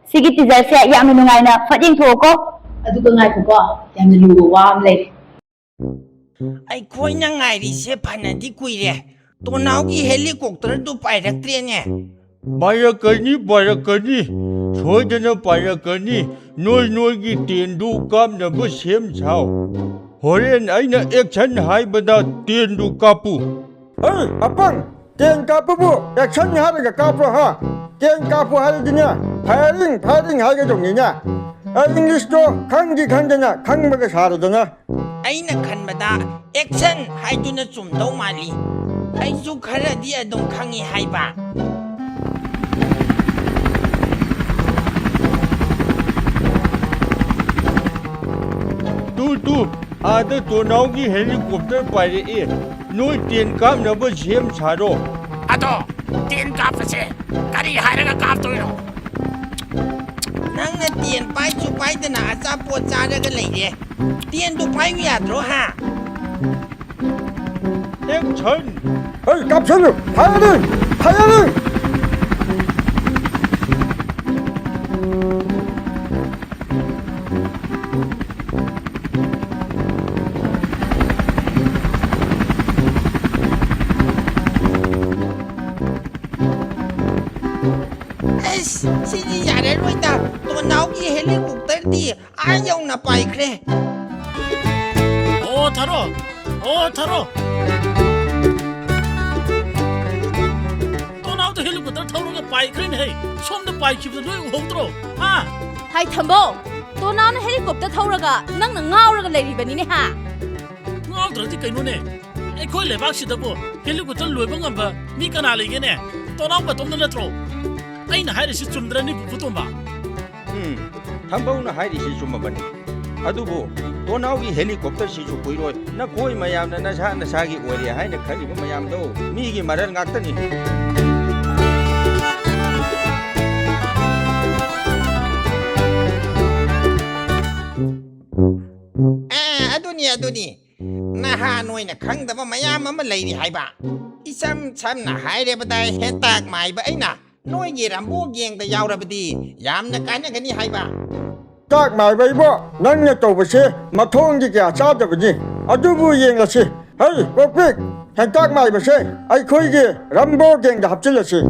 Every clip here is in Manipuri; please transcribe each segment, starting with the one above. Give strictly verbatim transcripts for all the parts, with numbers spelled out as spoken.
ꯁꯤꯒꯤ ꯇꯤꯖꯔꯁꯦ ꯌꯥꯝꯅ ꯅꯨꯡꯉꯥꯏꯅ ꯐꯠ ꯌꯦꯡꯊꯣꯛꯑꯣꯀꯣ꯫ ꯑꯗꯨꯒ ꯉꯥꯏꯈꯣꯀꯣ, ꯌꯥꯝꯅ ꯂꯨꯕ ꯋꯥ ꯑꯃ ꯂꯩꯔꯦ꯫ ꯑꯩꯈꯣꯏꯅ ꯉꯥꯏꯔꯤꯁꯦ ꯐꯅꯗꯤ ꯀꯨꯏꯔꯦ꯫ ꯇꯣꯅꯥꯎꯒꯤ ꯍꯦꯂꯤꯀꯣꯞꯇꯔꯗꯨ ꯄꯥꯏꯔꯛꯇ꯭ꯔꯦꯅꯦ꯫ ꯄꯥꯏꯔꯛꯀꯅꯤ, ꯄꯥꯏꯔꯛꯀꯅꯤ, ꯁꯣꯏꯗꯅ ꯄꯥꯏꯔꯛꯀꯅꯤ꯫ ꯅꯣꯏ ꯅꯣꯏꯒꯤ ꯇꯦꯟꯗꯨ ꯀꯥꯞꯅꯕ ꯁꯦꯝ ꯁꯥꯎ꯫ ꯍꯣꯔꯦꯟ ꯑꯩꯅ ꯑꯦꯛꯁꯟ ꯍꯥꯏꯕꯗ ꯇꯦꯟꯗꯨ ꯀꯥꯞꯄꯨ꯫ ꯍꯩ, ꯑꯄꯪ! ꯇꯦꯟ ꯀꯥꯞꯄꯕꯨ ꯑꯦꯛꯁꯟ ꯍꯥꯏꯔꯒ ꯀꯥꯞꯄ꯭ꯔꯣ, ꯍꯥ? ꯇꯦꯟ ꯀꯥꯞꯄꯨ ꯍꯥꯏꯔꯗꯤꯅꯦ, ꯐꯥꯏꯌꯔꯤꯡ, ꯐꯥꯏꯌꯔꯤꯡ ꯍꯥꯏꯒꯗꯧꯅꯤꯅꯦ꯫ ꯑꯩ ꯏꯪꯂꯤꯁꯇꯣ ꯈꯪꯗꯤ ꯈꯪꯗꯅ ꯈꯪꯕꯒ ꯁꯥꯔꯗꯅ꯫ ꯑꯩꯅ ꯈꯟꯕꯗ ꯑꯦꯛꯁꯟ ꯍꯥꯏꯗꯨꯅ ꯆꯨꯝꯗꯧ ꯃꯥꯜꯂꯤ꯫ ꯑꯩꯁꯨ ꯈꯔꯗꯤ ꯑꯗꯨꯝ ꯈꯪꯉꯤ ꯍꯥꯏꯕ꯫ ꯇꯨ, ꯇꯨ, ꯑꯥꯗ ꯇꯣꯅꯥꯎꯒꯤ ꯍꯦꯂꯤꯀꯣꯞꯇꯔ ꯄꯥꯏꯔꯛꯑꯦ꯫ ꯅꯣꯏ ꯇꯦꯟ ꯀꯥꯞꯅꯕ ꯁꯦꯝ ꯁꯥꯔꯣ꯫ ꯑꯗꯣ, ꯇꯦꯟ ꯀꯥꯞꯄꯁꯦ ꯀꯔꯤ ꯍꯥꯏꯔꯒ ꯀꯥꯞꯇꯣꯏꯅꯣ? ꯅꯪꯅ ꯇꯦꯟ ꯄꯥꯏꯁꯨ ꯄꯥꯏꯗꯅ ꯑꯆꯥꯄꯣꯠ ꯆꯥꯔꯒ ꯂꯩꯔꯦ꯫ ꯇꯦꯟꯗꯨ ꯄꯥꯏꯌꯨ ꯌꯥꯗ꯭ꯔꯣ, ꯍꯥ? ꯑꯦꯛꯁꯟ! ꯍꯩ, ꯀꯥꯞꯁꯜꯂꯨ! ꯐꯥꯏꯌꯔꯤꯡ! ꯐꯥꯏꯌꯔꯤꯡ! ꯑꯁ, ꯁꯤꯗꯤ ꯌꯥꯔꯔꯣꯏꯗ꯫ ꯇꯣꯅꯥꯎꯒꯤ ꯍꯦꯂꯤꯀꯣꯞꯇꯔꯗꯤ ꯑꯥ ꯌꯧꯅ ꯄꯥꯏꯈ꯭ꯔꯦ꯫ ꯑꯣ, ꯊꯥꯔꯣ! ꯑꯣ, ꯊꯥꯔꯣ! ꯇꯣꯅꯥꯎꯗ ꯍꯦꯂꯤꯀꯣꯞꯇꯔ ꯊꯧꯔꯒ ꯄꯥꯏꯈ꯭ꯔꯦꯅꯦ ꯍꯦ! ꯁꯣꯝꯗ ꯄꯥꯏꯈꯤꯕꯗꯨ ꯅꯣꯏ ꯎꯍꯧꯗ꯭ꯔꯣ? ꯍꯥ? ꯍꯥꯏ ꯊꯝꯕꯧ! ꯇꯣꯅꯥꯎꯅ ꯍꯦꯂꯤꯀꯣꯞꯇꯔ ꯊꯧꯔꯒ ꯅꯪꯅ ꯉꯥꯎꯔꯒ ꯂꯩꯔꯤꯕꯅꯤꯅꯦ ꯍꯥ? ꯉꯥꯎꯗ꯭ꯔꯗꯤ ꯀꯩꯅꯣꯅꯦ? ꯑꯩꯈꯣꯏ ꯂꯩꯕꯥꯛꯁꯤꯗꯕꯨ ꯍꯦꯂꯤꯀꯣꯞꯇꯔ ꯂꯣꯏꯕ ꯉꯝꯕ ꯃꯤ ꯀꯅꯥ ꯂꯩꯒꯦꯅꯦ? ꯇꯣꯅꯥꯎ ꯃꯇꯣꯝꯗ ꯅꯠꯇ꯭ꯔꯣ? ꯑꯩꯅ ꯍꯥꯏꯔꯤꯁꯤ ꯆꯨꯝꯗ꯭ꯔꯅꯤ, ꯄꯨꯄꯨ ꯇꯣꯝꯕ? ꯎꯝ, ꯊꯝꯕꯧꯅ ꯍꯥꯏꯔꯤꯁꯤ ꯆꯨꯝꯃꯕꯅꯤ꯫ ꯑꯗꯨꯕꯨ ꯇꯣꯅꯥꯎꯒꯤ ꯍꯦꯂꯤꯀꯣꯞꯇꯔꯁꯤꯁꯨ ꯀꯨꯏꯔꯣꯏ꯫ ꯅꯈꯣꯏ ꯃꯌꯥꯝꯅ ꯅꯁꯥ ꯅꯁꯥꯒꯤ ꯑꯣꯏꯔꯦ ꯍꯥꯏꯅ ꯈꯜꯂꯤꯕ ꯃꯌꯥꯝꯗꯣ ꯃꯤꯒꯤ ꯃꯔꯜ ꯉꯥꯛꯇꯅꯤ꯫ ꯑꯦ, ꯑꯗꯨꯅꯤ, ꯑꯗꯨꯅꯤ꯫ ꯅꯍꯥ ꯅꯣꯏꯅ ꯈꯪꯗꯕ ꯃꯌꯥꯝ ꯑꯃ ꯂꯩꯔꯤ ꯍꯥꯏꯕ꯫ ꯏꯁꯝ ꯁꯝꯅ ꯍꯥꯏꯔꯕꯗ, ꯍꯦꯟꯇꯥꯛ ꯃꯥꯏꯕ ꯑꯩꯅ ꯅꯣꯏꯒꯤ ꯔꯝꯕꯣ ꯒꯦꯡꯗ ꯌꯥꯎꯔꯕꯗꯤ ꯌꯥꯝꯅ ꯀꯥꯟꯅꯒꯅꯤ ꯍꯥꯏꯕ꯫ ꯆꯥꯛ ꯃꯥꯏꯕ ꯏꯕꯣ, ꯅꯪꯅ ꯇꯧꯕꯁꯦ ꯃꯊꯣꯡꯗꯤ ꯀꯌꯥ ꯆꯥꯗꯕꯅꯤ꯫ ꯑꯗꯨꯕꯨ ꯌꯦꯡꯂꯁꯤ꯫ ꯍꯩ, ꯀꯣꯛꯄꯤꯛ, ꯍꯦꯟꯇꯥꯛ ꯃꯥꯏꯕꯁꯦ ꯑꯩꯈꯣꯏꯒꯤ ꯔꯝꯕꯣ ꯒꯦꯡꯗ ꯍꯥꯞꯆꯤꯜꯂꯁꯤ꯫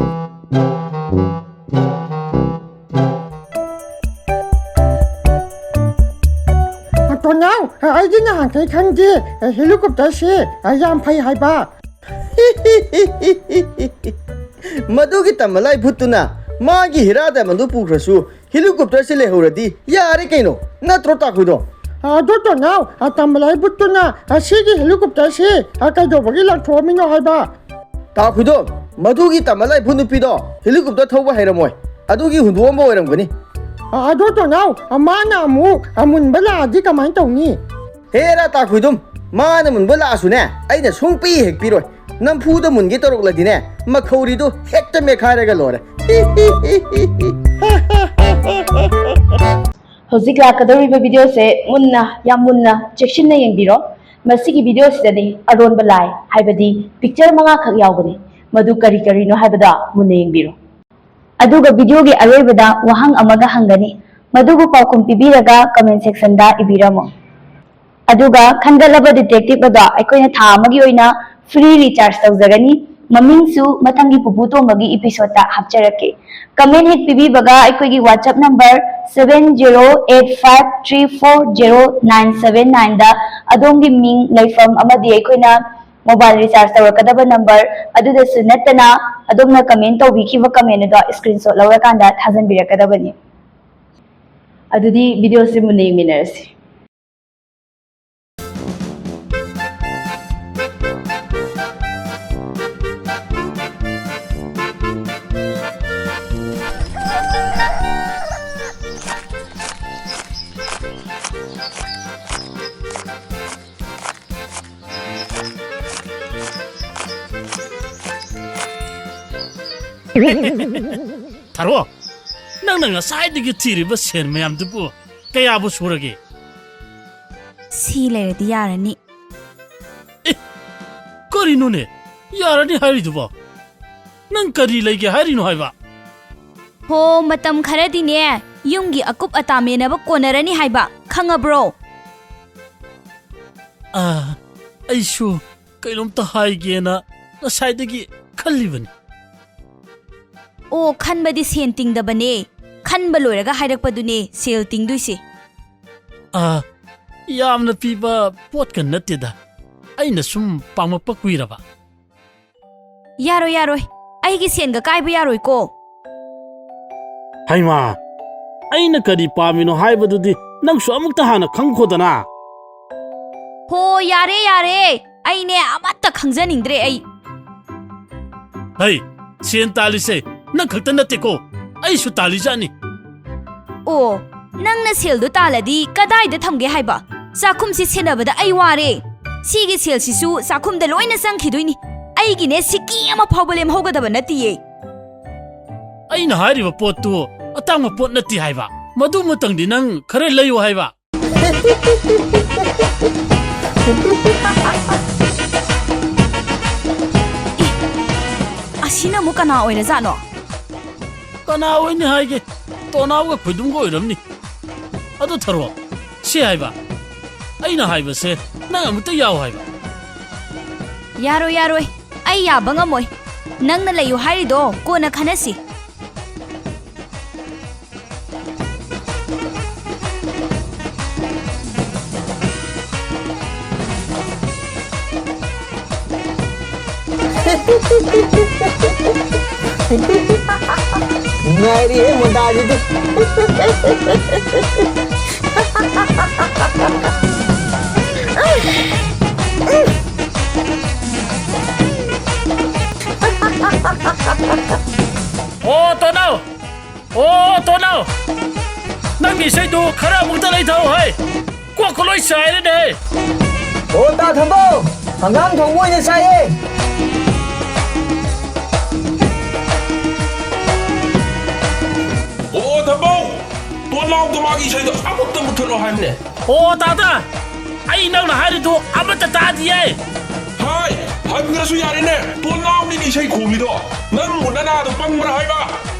ꯇꯣꯅꯥꯎ, ꯑꯩꯗꯤ ꯅꯍꯥꯟꯈꯩ ꯈꯪꯗꯦ, ꯍꯦꯂꯤꯀꯣꯞꯇꯔꯁꯦ ꯌꯥꯝ ꯐꯩ ꯍꯥꯏꯕ꯫ ꯃꯗꯨꯒꯤ ꯇꯝꯕ ꯂꯥꯏ ꯚꯨꯠꯇꯨꯅ ꯃꯥꯒꯤ ꯍꯤꯔꯥ ꯗꯥꯏꯃꯟꯗꯨ ꯄꯨꯈ꯭ꯔꯁꯨ ꯍꯦꯂꯤꯀꯣꯞꯇꯔꯁꯦ ꯂꯩꯍꯧꯔꯗꯤ ꯌꯥꯔꯦ ꯀꯩꯅꯣ, ꯅꯠꯇ꯭ꯔꯣ ꯇꯥꯈꯨꯏꯗꯣ? ꯑꯗꯣ ꯇꯣꯅꯥꯎ, ꯇꯝꯕ ꯂꯥꯏ ꯚꯨꯠꯇꯨꯅ ꯑꯁꯤꯒꯤ ꯍꯦꯂꯤꯀꯣꯞꯇꯔꯁꯦ ꯀꯩꯗꯧꯕꯒꯤ ꯂꯪꯊꯣꯛꯑꯝꯃꯤꯅꯣ ꯍꯥꯏꯕ? ꯇꯥꯈꯨꯏꯗꯣ, ꯃꯗꯨꯒꯤ ꯇꯝꯕ ꯂꯥꯏ ꯚꯨꯠ ꯅꯨꯄꯤꯗꯣ ꯍꯦꯂꯤꯀꯣꯞꯇꯔ ꯊꯧꯕ ꯍꯩꯔꯝꯃꯣꯏ, ꯑꯗꯨꯒꯤ ꯍꯨꯟꯗꯣꯛꯑꯝꯕ ꯑꯣꯏꯔꯝꯒꯅꯤ꯫ ꯑꯗꯣ ꯇꯣꯅꯥꯎ, ꯃꯥꯅ ꯑꯃꯨꯛ ꯑꯃꯨꯟꯕ ꯂꯥꯛꯑꯗꯤ ꯀꯃꯥꯏꯅ ꯇꯧꯅꯤ? ꯍꯦꯔꯥ ꯇꯥꯈꯨꯏꯗꯨꯝ, ꯃꯥꯅ ꯃꯨꯟꯕ ꯂꯥꯛꯑꯁꯨꯅꯦ, ꯑꯩꯅ ꯁꯨꯡꯄꯤ ꯍꯦꯛ ꯄꯤꯔꯣꯏ꯫ ꯅꯝꯐꯨꯗ ꯃꯨꯟꯒꯦ ꯇꯧꯔꯛꯂꯗꯤꯅꯦ, ꯃꯈꯧꯔꯤꯗꯣ ꯍꯦꯛꯇ ꯃꯦꯠꯈꯥꯏꯔꯒ ꯂꯣꯏꯔꯦ꯫ ꯍꯧꯖꯤꯛ ꯂꯥꯛꯀꯗꯧꯔꯤꯕ ꯚꯤꯗꯤꯑꯣꯁꯦ ꯃꯨꯟꯅ, ꯌꯥꯝ ꯃꯨꯟꯅ, ꯆꯦꯛꯁꯤꯟꯅ ꯌꯦꯡꯕꯤꯔꯣ꯫ ꯃꯁꯤꯒꯤ ꯚꯤꯗꯤꯑꯣꯁꯤꯗꯗꯤ ꯑꯔꯣꯟꯕ ꯂꯥꯏ, ꯍꯥꯏꯕꯗꯤ ꯄꯤꯛꯆꯔ ꯃꯉꯥꯈꯛ ꯌꯥꯎꯕꯅꯤ꯫ ꯃꯗꯨ ꯀꯔꯤ ꯀꯔꯤꯅꯣ ꯍꯥꯏꯕꯗꯣ ꯃꯨꯟꯅ ꯌꯦꯡꯕꯤꯔꯣ꯫ ꯑꯗꯨꯒ ꯚꯤꯗꯤꯑꯣꯒꯤ ꯑꯔꯣꯏꯕꯗ ꯋꯥꯍꯪ ꯑꯃꯒ ꯍꯪꯒꯅꯤ꯫ ꯃꯗꯨꯕꯨ ꯄꯥꯎꯈꯨꯝ ꯄꯤꯕꯤꯔꯒ comment sectionꯗ ꯏꯕꯤꯔꯝꯃꯨ꯫ ꯑꯗꯨꯒ ꯈꯟꯒꯠꯂꯕ detective ꯑꯗꯣ ꯑꯩꯈꯣꯏꯅ ꯊꯥ ꯑꯃꯒꯤ ꯑꯣꯏꯅ free recharge ꯇꯧꯖꯒꯅꯤ꯫ ꯃꯃꯤꯡꯁꯨ ꯃꯊꯪꯒꯤ ꯄꯨꯄꯨ ꯇꯣꯝꯕꯒꯤ episodeꯇ ꯍꯥꯞꯆꯔꯛꯀꯦ꯫ Comment ꯍꯦꯛ ꯄꯤꯕꯤꯕꯒ ꯑꯩꯈꯣꯏꯒꯤ WhatsApp number seven zero eight five three four zero nine seven nineꯗ ꯑꯗꯣꯝꯒꯤ ꯃꯤꯡ, ꯂꯩꯐꯝ ꯑꯃꯗꯤ ꯑꯩꯈꯣꯏꯅ mobile recharge ꯇꯧꯔꯛꯀꯗꯕ number ꯑꯗꯨꯗꯁꯨ ꯅꯠꯇꯅ ꯑꯗꯣꯝꯅ comment ꯇꯧꯕꯤꯈꯤꯕ comment ꯑꯗꯣ screenshot ꯂꯧꯔꯀꯥꯟꯗ ꯊꯥꯖꯟꯕꯤꯔꯛꯀꯗꯕꯅꯤ꯫ ꯑꯗꯨꯗꯤ ꯚꯤꯗꯤꯑꯣꯁꯤ ꯃꯨꯟꯅ ꯌꯦꯡꯃꯤꯟꯅꯔꯁꯤ꯫ ꯊꯥꯔꯣ, ꯅꯪꯅ ꯉꯁꯥꯏꯗꯒꯤ ꯊꯤꯔꯤꯕ ꯁꯦꯟ ꯃꯌꯥꯝꯗꯨꯕꯨ ꯀꯌꯥꯕꯨ ꯁꯨꯔꯒꯦ? ꯁꯤ ꯂꯩꯔꯗꯤ ꯌꯥꯔꯅꯤ꯫ ꯑꯦ, ꯀꯔꯤꯅꯣꯅꯦ? ꯌꯥꯔꯅꯤ ꯍꯥꯏꯔꯤꯗꯨꯕꯣ? ꯅꯪ ꯀꯔꯤ ꯂꯩꯒꯦ ꯍꯥꯏꯔꯤꯅꯣ ꯍꯥꯏꯕ? ꯍꯣ, ꯃꯇꯝ ꯈꯔꯗꯤꯅꯦ, ꯌꯨꯝꯒꯤ ꯑꯀꯨꯞ ꯑꯇꯥ ꯃꯦꯟꯅꯕ ꯀꯣꯟꯅꯔꯅꯤ ꯍꯥꯏꯕ, ꯈꯪꯉꯕ꯭ꯔꯣ? ꯑꯥ, ꯑꯩꯁꯨ ꯀꯩꯅꯣꯝꯇ ꯍꯥꯏꯒꯦꯅ ꯉꯁꯥꯏꯗꯒꯤ ꯈꯜꯂꯤꯕꯅꯤ꯫ ꯑꯣ, ꯈꯟꯕꯗꯤ ꯁꯦꯟ ꯇꯤꯡꯗꯕꯅꯦ꯫ ꯈꯟꯕ ꯂꯣꯏꯔꯒ ꯍꯥꯏꯔꯛꯄꯗꯨꯅꯦ ꯁꯦꯜ ꯇꯤꯡꯗꯣꯏꯁꯦ꯫ ꯑꯥ, ꯌꯥꯝꯅ ꯄꯤꯕ ꯄꯣꯠꯀ ꯅꯠꯇꯦꯗ꯫ ꯑꯩꯅ ꯁꯨꯝ ꯄꯥꯝꯃꯛꯄ ꯀꯨꯏꯔꯕ꯫ ꯌꯥꯔꯣꯏ, ꯌꯥꯔꯣꯏ꯫ ꯑꯩꯒꯤ ꯁꯦꯟꯒ ꯀꯥꯏꯕ ꯌꯥꯔꯣꯏꯀꯣ꯫ ꯍꯩꯃꯥ, ꯑꯩꯅ ꯀꯔꯤ ꯄꯥꯝꯃꯤꯅꯣ ꯍꯥꯏꯕꯗꯨꯗꯤ ꯅꯪꯁꯨ ꯑꯃꯨꯛꯇ ꯍꯥꯟꯅ ꯈꯪꯈꯣꯗꯅ꯫ ꯍꯣ, ꯌꯥꯔꯦ, ꯌꯥꯔꯦ꯫ ꯑꯩꯅꯦ ꯑꯃꯠꯇ ꯈꯪꯖꯅꯤꯡꯗ꯭ꯔꯦ ꯑꯩ꯫ ꯍꯩ, ꯁꯦꯟ ꯇꯥꯜꯂꯤꯁꯦ ꯅꯪ ꯈꯛꯇ ꯅꯠꯇꯦꯀꯣ, ꯑꯩꯁꯨ ꯇꯥꯜꯂꯤꯖꯥꯠꯅꯤ꯫ ꯑꯣ, ꯅꯪꯅ ꯁꯦꯜꯗꯣ ꯇꯥꯜꯂꯗꯤ ꯀꯗꯥꯏꯗ ꯊꯝꯒꯦ ꯍꯥꯏꯕ? ꯆꯥꯛꯈꯨꯝꯁꯤ ꯁꯦꯟꯅꯕꯗ ꯑꯩ ꯋꯥꯔꯦ꯫ ꯁꯤꯒꯤ ꯁꯦꯜꯁꯤꯁꯨ ꯆꯥꯛꯈꯨꯝꯗ ꯂꯣꯏꯅ ꯆꯪꯈꯤꯗꯣꯏꯅꯤ꯫ ꯑꯩꯒꯤꯅꯦ ꯁꯤꯀꯤ ꯑꯃ ꯐꯥꯎꯕ ꯂꯦꯝꯍꯧꯒꯗꯕ ꯅꯠꯇꯤꯌꯦ꯫ ꯑꯩꯅ ꯍꯥꯏꯔꯤꯕ ꯄꯣꯠꯇꯨ ꯑꯇꯥꯡꯕ ꯄꯣꯠ ꯅꯠꯇꯦ ꯍꯥꯏꯕ꯫ ꯃꯗꯨꯃꯇꯪꯗꯤ ꯅꯪ ꯈꯔ ꯂꯩꯌꯨ ꯍꯥꯏꯕ꯫ ꯑꯦ, ꯑꯁꯤꯅ ꯑꯃꯨꯛ ꯀꯅꯥ ꯑꯣꯏꯔꯖꯥꯠꯅꯣ? ꯀꯅꯥ ꯑꯣꯏꯅꯤ ꯍꯥꯏꯒꯦ? ꯇꯣꯅꯥꯎꯒ ꯈꯣꯏꯗꯨꯝꯒ ꯑꯣꯏꯔꯝꯅꯤ꯫ ꯑꯗꯨ ꯊꯔꯣ, ꯁꯤ ꯍꯥꯏꯕ, ꯑꯩꯅ ꯍꯥꯏꯕꯁꯦ ꯅꯪ ꯑꯃꯨꯛꯇ ꯌꯥꯎ ꯍꯥꯏꯕ꯫ ꯌꯥꯔꯣꯏ, ꯌꯥꯔꯣꯏ, ꯑꯩ ꯌꯥꯕ ꯉꯝꯃꯣꯏ꯫ ꯅꯪꯅ ꯂꯩꯌꯨ ꯍꯥꯏꯔꯤꯗꯣ ꯀꯣꯟꯅ ꯈꯟꯅꯁꯤ꯫ ꯅꯨꯡꯉꯥꯏꯔꯤꯍꯦ ꯃꯣꯟꯗꯥꯁꯤꯗꯤ꯫ ꯑꯣ, ꯇꯣꯅꯥꯎ! ꯑꯣ, ꯇꯣꯅꯥꯎ! ꯅꯪꯒꯤ ꯏꯁꯩꯗꯨ ꯈꯔ ꯑꯃꯨꯛꯇ ꯂꯩꯊꯧ ꯍꯩ! ꯀꯣꯛꯀ ꯂꯣꯏ ꯆꯥꯏꯔꯦꯅꯦ ꯍꯩ! ꯑꯣ, ꯇꯥ ꯊꯝꯕꯧ! ꯍꯪꯒꯥꯝ ꯊꯣꯡꯕ ꯑꯣꯏꯅ ꯆꯥꯏꯌꯦ! ꯑꯣ, ꯊꯝꯕꯧ! ꯇꯣꯅꯥꯎꯗ ꯃꯥꯒꯤ ꯏꯁꯩꯗꯣ ꯑꯃꯨꯛꯇ ꯃꯨꯠꯊꯠꯂꯣ ꯍꯥꯏꯕꯅꯦ꯫ ꯑꯣ, ꯇꯥ, ꯇꯥ! ꯑꯩ ꯅꯪꯅ ꯍꯥꯏꯔꯤꯗꯨ ꯑꯃꯠꯇ ꯇꯥꯗꯤꯌꯦ! ꯍꯥꯏ! ꯍꯟꯈ꯭ꯔꯁꯨ ꯌꯥꯔꯦꯅꯦ! ꯇꯣꯅꯥꯎꯅꯤꯅꯦ ꯏꯁꯩ ꯈꯣꯡꯂꯤꯗꯣ! ꯅꯪꯕꯨ ꯅꯅꯥꯗꯣ ꯄꯪꯕ꯭ꯔꯥ ꯍꯥꯏꯕ?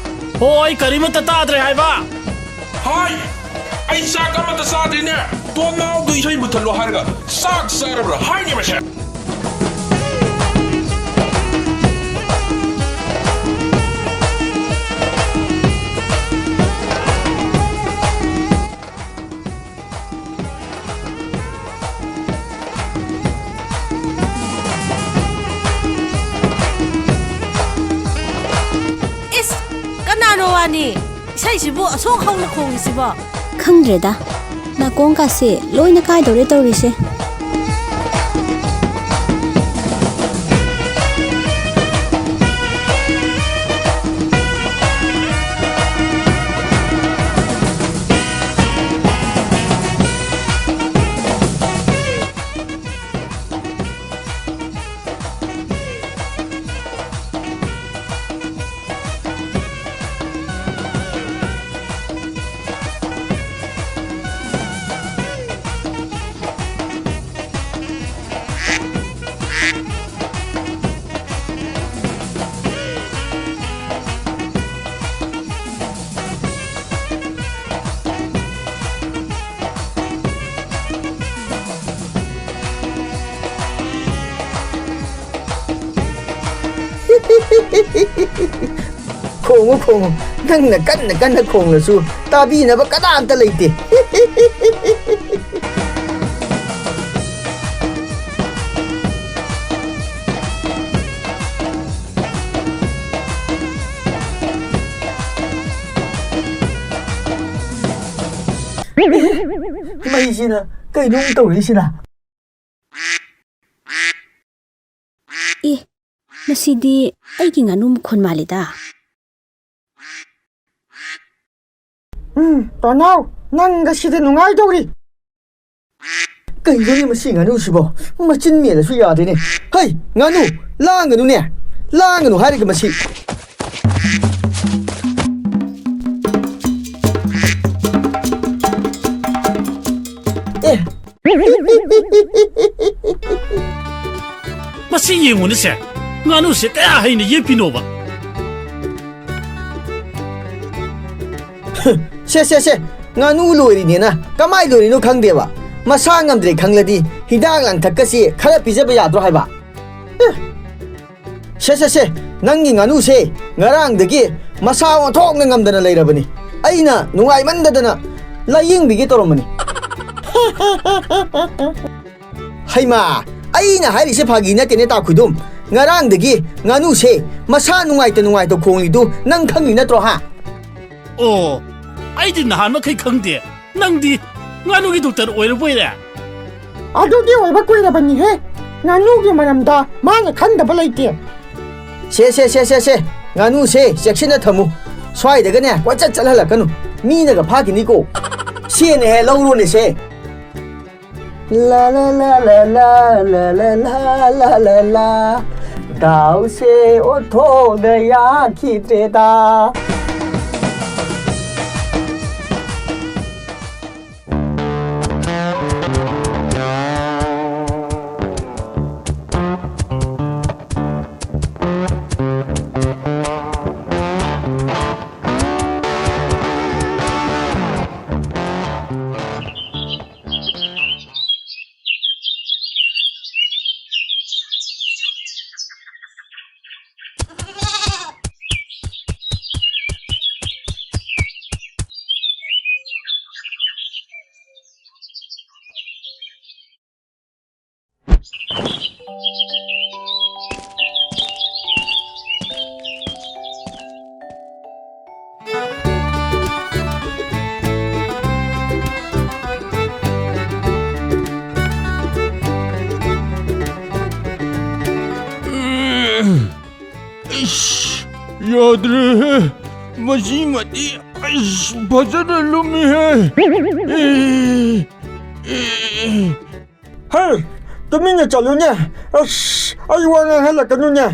ꯍꯣ, ꯑꯩ ꯀꯔꯤꯃꯠꯇ ꯇꯥꯗ꯭ꯔꯦ ꯍꯥꯏꯕ꯫ ꯍꯥꯏ! ꯑꯩ ꯆꯥꯛ ꯑꯃꯠꯇ ꯆꯥꯗ꯭ꯔꯤꯅꯦ꯫ ꯇꯣꯟꯅꯥꯎꯗꯨ ꯏꯁꯩ ꯃꯨꯊꯠꯂꯣ ꯍꯥꯏꯔꯒ ꯆꯥꯛ ꯆꯥꯔꯕ꯭ꯔꯥ ꯍꯥꯏꯅꯦ ꯃꯁꯦ꯫ ꯏꯁ, ꯀꯅꯥꯅꯣ ꯋꯥꯅꯤ? ꯏꯁꯩꯁꯤꯕꯨ ꯑꯁꯨꯛ ꯍꯧꯅ ꯈꯣꯡꯉꯤꯁꯤꯕꯣ? ꯈꯪꯗ꯭ꯔꯦꯗ, ꯅꯥꯀꯣꯡꯀꯥꯁꯦ ꯂꯣꯏꯅ ꯀꯥꯏꯗꯧꯔꯦ ꯇꯧꯔꯤꯁꯦ꯫ ꯈꯣꯡꯉꯨ, ꯈꯣꯡꯉꯨ꯫ ꯅꯪꯅ ꯀꯟꯅ ꯀꯟꯅ ꯈꯣꯡꯂꯁꯨ ꯇꯥꯕꯤꯅꯕ ꯀꯅꯥꯝꯇ ꯂꯩꯇꯦ꯫ ꯃꯩꯁꯤꯅ ꯀꯩꯅꯣꯝ ꯇꯧꯔꯤꯁꯤꯅ? ꯑꯦ, ꯃꯁꯤꯗꯤ ꯑꯩꯒꯤ ꯉꯥꯅꯨ ꯃꯈꯣꯟ ꯃꯥꯜꯂꯤꯗ꯫ ꯎꯝ, ꯇꯣꯟꯅꯥꯎ, ꯅꯪꯒ ꯁꯤꯗ ꯅꯨꯡꯉꯥꯏꯗꯧꯔꯤ꯫ ꯀꯩꯅꯣꯅꯦ ꯃꯁꯤ ꯉꯥꯅꯨꯁꯤꯕꯣ? ꯃꯆꯤꯟ ꯃꯦꯜꯂꯁꯨ ꯌꯥꯗꯦꯅꯦ꯫ ꯍꯩ, ꯉꯥꯅꯨ, ꯂꯥꯡꯒꯅꯨꯅꯦ꯫ ꯂꯥꯡꯒꯅꯨ ꯍꯥꯏꯔꯒ ꯃꯁꯤ꯫ ꯑꯦ, ꯃꯁꯤ ꯌꯦꯡꯉꯨꯅꯦ ꯁꯦ, ꯉꯥꯅꯨꯁꯦ ꯀꯌꯥ ꯍꯩꯅ ꯌꯦꯠꯄꯤꯅꯣꯕ? ꯁꯦ, ꯁꯦ, ꯁꯦ, ꯉꯥꯅꯨ ꯂꯣꯏꯔꯤꯅꯦꯅ ꯀꯃꯥꯏ ꯂꯣꯏꯔꯤꯅꯣ ꯈꯪꯗꯦꯕ꯫ ꯃꯁꯥ ꯉꯝꯗ꯭ꯔꯦ ꯈꯪꯂꯗꯤ ꯍꯤꯗꯥꯛ ꯂꯥꯡꯊꯛꯀꯁꯦ ꯈꯔ ꯄꯤꯖꯕ ꯌꯥꯗ꯭ꯔꯣ ꯍꯥꯏꯕ? ꯑꯦ, ꯁꯦ, ꯁꯦ, ꯁꯦ, ꯅꯪꯒꯤ ꯉꯥꯅꯨꯁꯦ ꯉꯔꯥꯡꯗꯒꯤ ꯃꯁꯥ ꯑꯣꯟꯊꯣꯛꯅ ꯉꯝꯗꯅ ꯂꯩꯔꯕꯅꯤ꯫ ꯑꯩꯅ ꯅꯨꯡꯉꯥꯏꯃꯟꯗꯗꯅ ꯂꯥꯏꯌꯦꯡꯕꯤꯒꯦ ꯇꯧꯔꯝꯕꯅꯤ꯫ ꯍꯩꯃꯥ, ꯑꯩꯅ ꯍꯥꯏꯔꯤꯁꯦ ꯐꯥꯒꯤ ꯅꯠꯇꯦꯅꯦ, ꯇꯥ ꯈꯨꯏꯗꯨꯝ꯫ ꯉꯔꯥꯡꯗꯒꯤ ꯉꯥꯅꯨꯁꯦ ꯃꯁꯥ ꯅꯨꯡꯉꯥꯏꯇ ꯅꯨꯡꯉꯥꯏꯇ ꯈꯣꯡꯂꯤꯗꯨ ꯅꯪ ꯈꯪꯉꯤ ꯅꯠꯇ꯭ꯔꯣ, ꯍꯥ? ꯑꯣ, ꯑꯩꯗꯤ ꯅꯍꯥꯟ ꯃꯈꯩ ꯈꯪꯗꯦ꯫ ꯅꯪꯗꯤ ꯉꯥꯅꯨꯒꯤ ꯗꯣꯛꯇꯔ ꯑꯣꯏꯔꯕꯣꯏꯔꯦ? ꯑꯗꯨꯗꯤ ꯑꯣꯏꯕ ꯀꯨꯏꯔꯕꯅꯤꯍꯦ꯫ ꯉꯥꯅꯨꯒꯤ ꯃꯔꯝꯗ ꯃꯥꯅ ꯈꯪꯗꯕ ꯂꯩꯇꯦ꯫ ꯁꯦ, ꯁꯦ, ꯁꯦ, ꯁꯦ, ꯁꯦ, ꯉꯥꯅꯨꯁꯦ ꯆꯦꯛꯁꯤꯟꯅ ꯊꯝꯃꯨ꯫ ꯁ꯭ꯋꯥꯏꯗꯒꯅꯦ ꯀꯣꯏꯆꯠ ꯆꯠꯍꯜꯂꯛꯀꯅꯨ꯫ ꯃꯤꯅꯒ ꯐꯥꯈꯤꯅꯤꯀꯣ꯫ ꯁꯦꯅꯦꯍꯦ, ꯂꯧꯔꯣꯅꯦ ꯁꯦ꯫ ꯂꯥ ꯂꯥ ꯂꯥ ꯂꯥ ꯂꯥ ꯂꯥ ꯂꯥ ꯂꯥ ꯂꯥ ꯂꯥ ꯂꯥ꯫ ꯗꯥꯎꯁꯦ ꯑꯣꯟꯊꯣꯛꯅ ꯌꯥꯈꯤꯗ꯭ꯔꯦꯗ꯫ ꯏꯁ, ꯌꯥꯗ꯭ꯔꯦꯍꯦ꯫ ꯃꯁꯤꯃꯗꯤ, ꯑꯁ, ꯐꯖꯅ ꯂꯨꯝꯃꯤꯍꯦ꯫ ꯑꯦ, ꯑꯦ꯫ ꯍꯦ, ꯇꯨꯃꯤꯟꯅ ꯆꯠꯂꯨꯅꯦ꯫ ꯑꯁ, ꯑꯩ ꯋꯥ ꯉꯥꯡꯍꯜꯂꯛꯀꯅꯨꯅꯦ꯫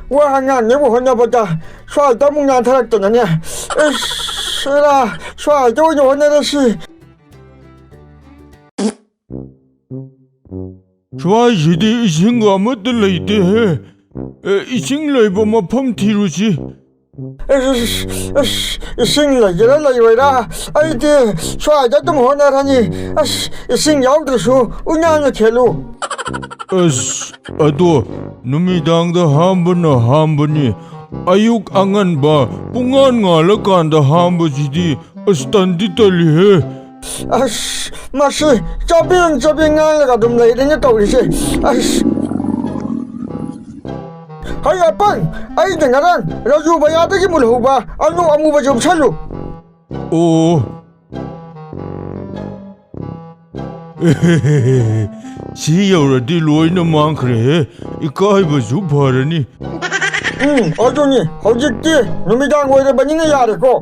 ꯋꯥ ꯉꯥꯡꯅꯕ ꯍꯣꯠꯅꯕꯗ ꯁ꯭ꯋꯥꯏꯗ ꯑꯃꯨꯛ ꯅꯥꯟꯊꯔꯛꯇꯅꯅꯦ꯫ ꯑꯁ, ꯑꯦꯔꯥ, ꯁ꯭ꯋꯥꯏꯗ ꯑꯣꯏꯅ ꯍꯣꯠꯅꯔꯁꯤ꯫ ꯁ꯭ꯋꯥꯏꯁꯤꯗꯤ ꯏꯁꯤꯡꯒ ꯑꯃꯠꯇ ꯂꯩꯇꯦꯍꯦ꯫ ꯑꯦ, ꯏꯁꯤꯡ ꯂꯩꯕ ꯃꯐꯝ ꯊꯤꯔꯨꯁꯤ꯫ ꯑꯁ, ꯑꯁ, ꯏꯁꯤꯡ ꯂꯩꯒꯦꯔꯥ ꯂꯩꯔꯣꯏꯔꯥ, ꯑꯩꯗꯤ ꯁ꯭ꯋꯥꯏꯗ ꯑꯗꯨꯝ ꯍꯣꯠꯅꯔꯅꯤ꯫ ꯑꯁ, ꯏꯁꯤꯡ ꯌꯥꯎꯗ꯭ꯔꯁꯨ ꯎꯏꯅꯥꯅ ꯈꯦꯠꯂꯨ꯫ ꯑꯁ, ꯑꯗꯣ ꯅꯨꯃꯤꯗꯥꯡꯗ ꯍꯥꯝꯕꯅ ꯍꯥꯝꯕꯅꯤ꯫ ꯑꯌꯨꯛ ꯑꯉꯟꯕ ꯄꯨꯡꯉꯥꯟ ꯉꯥꯜꯂꯀꯥꯟꯗ ꯍꯥꯝꯕꯁꯤꯗꯤ ꯑꯁ, ꯇꯟꯗꯤ ꯇꯜꯂꯤꯍꯦ꯫ ꯑꯁ, ꯃꯁꯤ ꯆꯥꯕꯦꯡ ꯆꯥꯕꯦꯡ ꯉꯥꯡꯂꯒ ꯑꯗꯨꯝ ꯂꯩꯔꯦꯅꯦ ꯇꯧꯔꯤꯁꯦ꯫ ꯑꯁ꯫ ꯍꯩ ꯑꯄꯪ, ꯑꯩꯅ ꯉꯔꯥꯡ ꯔꯥꯖꯨ ꯕꯌꯥꯗꯒꯤ ꯃꯨꯜꯍꯧꯕ ꯑꯂꯨ ꯑꯃꯨꯕꯁꯦ ꯎꯞꯁꯜꯂꯨ꯫ ꯑꯣ꯫ ꯁꯤ ꯌꯧꯔꯗꯤ ꯂꯣꯏꯅ ꯃꯥꯡꯈ꯭ꯔꯦꯍꯦ꯫ ꯏꯀꯥꯏꯕꯁꯨ ꯐꯔꯅꯤ꯫ ꯎꯝ, ꯑꯗꯨꯅꯤ꯫ ꯍꯧꯖꯤꯛꯇꯤ ꯅꯨꯃꯤꯗꯥꯡ ꯑꯣꯏꯔꯕꯅꯤꯅ ꯌꯥꯔꯦꯀꯣ꯫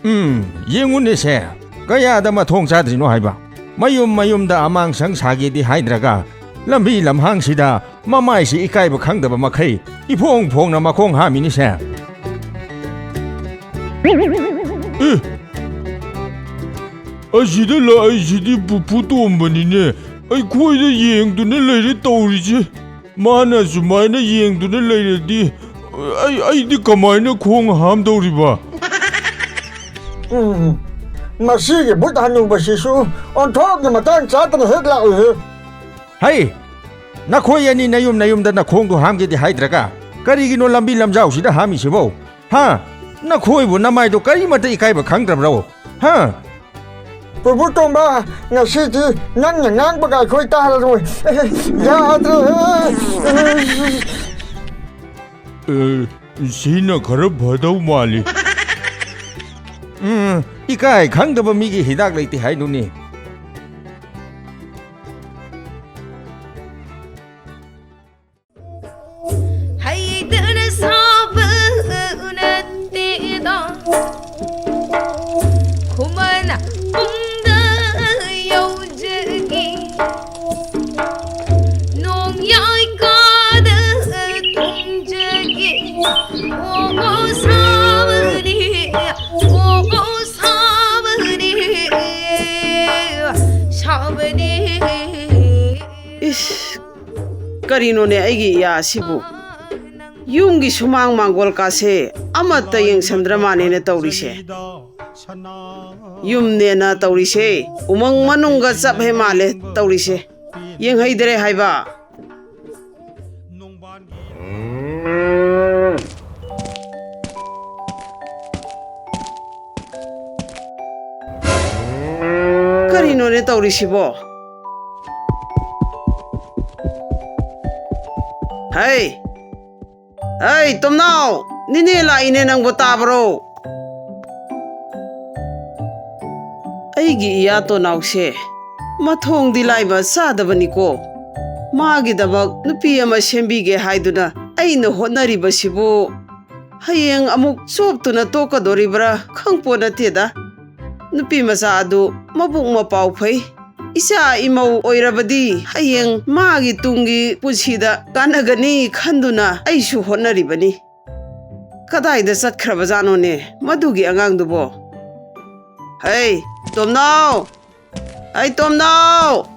ꯎꯝ, ꯌꯦꯡꯉꯨꯅꯦꯁꯦ, ꯀꯌꯥꯗ ꯃꯊꯣꯡ ꯆꯥꯗ꯭ꯔꯤꯅꯣ ꯍꯥꯏꯕ꯫ ꯃꯌꯨꯝ ꯃꯌꯨꯝꯗ ꯑꯃꯥꯡꯁꯪ ꯁꯥꯒꯦꯗꯤ ꯍꯥꯏꯗ꯭ꯔꯒ, ꯂꯝꯕꯤ ꯂꯝꯍꯥꯡꯁꯤꯗ ꯃꯃꯥꯏꯁꯤ ꯏꯀꯥꯏꯕ ꯈꯪꯗꯕ ꯃꯈꯩ ꯏꯐꯣꯡ ꯐꯣꯡꯅ ꯃꯈꯣꯡ ꯍꯥꯝꯃꯤꯅꯤꯁꯦ꯫ ꯑꯦ, ꯑꯁꯤꯗ ꯂꯥꯛꯏꯁꯤꯗꯤ ꯄꯨꯄꯨ ꯇꯣꯝꯕꯅꯤꯅꯦ꯫ ꯑꯩꯈꯣꯏꯗ ꯌꯦꯡꯗꯨꯅ ꯂꯩꯔꯦ ꯇꯧꯔꯤꯁꯦ꯫ ꯃꯥꯅ ꯁꯨꯃꯥꯏꯅ ꯌꯦꯡꯗꯨꯅ ꯂꯩꯔꯗꯤ ꯑꯩ, ꯑꯩꯗꯤ ꯀꯃꯥꯏꯅ ꯈꯣꯡ ꯍꯥꯝꯗꯧꯔꯤꯕ? ꯎꯝ, ꯃꯁꯤꯒꯤ ꯕꯨꯠ ꯍꯅꯨꯕꯁꯤꯁꯨ ꯑꯣꯟꯊꯣꯛꯅ ꯃꯇꯥꯡ ꯆꯥꯗꯅ ꯍꯦꯛ ꯂꯥꯛꯏꯍꯦ꯫ ꯍꯩ! ꯅꯈꯣꯏ ꯑꯅꯤ ꯅꯌꯨꯝ ꯅꯌꯨꯝꯗ ꯅꯈꯣꯡꯗꯣ ꯍꯥꯝꯒꯦꯗꯤ ꯍꯥꯏꯗ꯭ꯔꯒ ꯀꯔꯤꯒꯤꯅꯣ ꯂꯝꯕꯤ ꯂꯝꯖꯥꯎꯁꯤꯗ ꯍꯥꯝꯃꯤꯁꯤꯕꯣ? ꯍꯥ? ꯅꯈꯣꯏꯕꯨ ꯅꯃꯥꯏꯗꯣ ꯀꯔꯤꯃꯠꯇ ꯏꯀꯥꯏꯕ ꯈꯪꯗ꯭ꯔꯕ꯭ꯔꯣ? ꯍꯥ? ꯄꯨꯄꯨ ꯇꯣꯝꯕ, ꯉꯁꯤꯗꯤ ꯅꯪꯅ ꯉꯥꯡꯕꯒ ꯑꯩꯈꯣꯏ ꯇꯥꯔꯔꯣꯏ꯫ ꯌꯥꯗ꯭ꯔꯦꯍꯦ꯫ ꯑꯦ, ꯁꯤꯅ ꯈꯔ ꯐꯗꯧ ꯃꯥꯜꯂꯤ꯫ ꯎꯝ, ꯏꯀꯥꯏ ꯈꯪꯗꯕ ꯃꯤꯒꯤ ꯍꯤꯗꯥꯛ ꯂꯩꯇꯦ ꯍꯥꯏꯗꯨꯅꯤ꯫ ꯍꯩꯇꯅ ꯁꯥꯕ ꯅꯠꯇꯦꯗꯣ, ꯈꯨꯃꯟ ꯄꯨꯡꯗ ꯌꯧꯖꯒꯦ, ꯅꯣꯡ ꯌꯥꯏꯀꯥꯗ ꯊꯨꯝꯖꯒꯦ, ꯑꯣ, ꯑꯣ, ꯁꯥꯕꯅꯤ꯫ ꯏꯁ, ꯀꯔꯤꯅꯣꯅꯦ ꯑꯩꯒꯤ ꯏꯌꯥ ꯑꯁꯤꯕꯨ? ꯌꯨꯝꯒꯤ ꯁꯨꯃꯥꯡ ꯃꯥꯡꯒꯣꯜ ꯀꯥꯁꯦ ꯑꯃꯠꯇ ꯌꯦꯡꯁꯟꯗ꯭ꯔ ꯃꯥꯅꯦꯅ ꯇꯧꯔꯤꯁꯦ꯫ ꯌꯨꯝꯅꯦꯅ ꯇꯧꯔꯤꯁꯦ, ꯎꯃꯪ ꯃꯅꯨꯡꯒ ꯆꯞ ꯍꯦꯛ ꯃꯥꯜꯂꯦ ꯇꯧꯔꯤꯁꯦ꯫ ꯌꯦꯡꯍꯩꯗ꯭ꯔꯦ ꯍꯥꯏꯕ꯫ ꯀꯔꯤꯅꯣꯅꯦ ꯇꯧꯔꯤꯁꯤꯕꯣ? ꯍꯩ! ꯍꯩ, ꯇꯣꯝꯅꯥꯎ! ꯅꯤꯅꯦ ꯂꯥꯛꯏꯅꯦ, ꯅꯪꯕꯨ ꯇꯥꯕ꯭ꯔꯣ? ꯑꯩꯒꯤ ꯏꯌꯥ ꯇꯣꯅꯥꯎꯁꯦ ꯃꯊꯣꯡꯗꯤ ꯂꯥꯏꯕ ꯆꯥꯗꯕꯅꯤꯀꯣ꯫ ꯃꯥꯒꯤꯗꯃꯛ ꯅꯨꯄꯤ ꯑꯃ ꯁꯦꯝꯕꯤꯒꯦ ꯍꯥꯏꯗꯨꯅ ꯑꯩꯅ ꯍꯣꯠꯅꯔꯤꯕꯁꯤꯕꯨ ꯍꯌꯦꯡ ꯑꯃꯨꯛ ꯆꯣꯞꯇꯨꯅ ꯇꯣꯛꯀꯗꯣꯔꯤꯕ꯭ꯔꯥ ꯈꯪꯄꯣꯠ ꯅꯠꯇꯦꯗ꯫ ꯅꯨꯄꯤ ꯃꯆꯥ ꯑꯗꯨ ꯃꯕꯨꯛ ꯃꯄꯥꯎ ꯐꯩ꯫ ꯏꯆꯥ ꯏꯃꯧ ꯑꯣꯏꯔꯕꯗꯤ ꯍꯌꯦꯡ ꯃꯥꯒꯤ ꯇꯨꯡꯒꯤ ꯄꯨꯟꯁꯤꯗ ꯀꯥꯟꯅꯒꯅꯤ ꯈꯟꯗꯨꯅ ꯑꯩꯁꯨ ꯍꯣꯠꯅꯔꯤꯕꯅꯤ꯫ ꯀꯗꯥꯏꯗ ꯆꯠꯈ꯭ꯔꯕꯖꯥꯠꯅꯣꯅꯦ ꯃꯗꯨꯒꯤ ꯑꯉꯥꯡꯗꯨꯕꯣ? ꯍꯩ, ꯇꯣꯝꯅꯥꯎ! ꯍꯩ, ꯇꯣꯝꯅꯥꯎ!